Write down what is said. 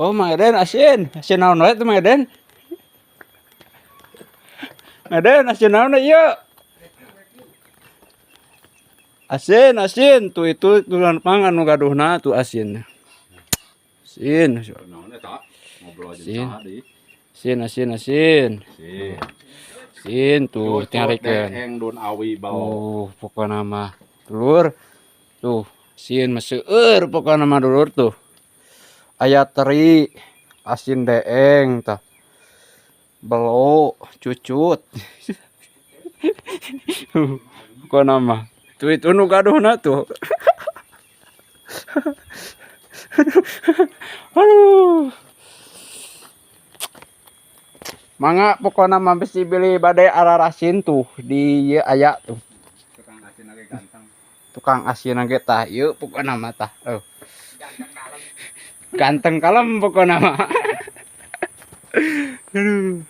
Oh, Mang Eden asin. Asin naon wae teh, Mang Eden? Mang Eden asin naon ieu? Asin, asin. Tuh itu tulan pang anu gaduhna tuh asin. Asin. Naon eta? Ngobrol aja Asin. saha deui. Asin, asin, asin. Asin. Asin tuh tingarikeun. Eng don awi bau. Oh, pokokna mah dulur. Tuh, asin mah seueur pokokna mah dulur tuh. Aya teri, asin deeng tah. Belo, cucut. Pokokna mah. Tuh itu nu gaduhna tuh. Aduh. Mangga pokokna mah bisi bilih bade ararasin tuh di ieu aya tuh. Tukang asin lagi ganteng. Tukang asin ge tah ieu pokokna mah tah. Oh. Ganteng kalem pokokna mah. Aduh.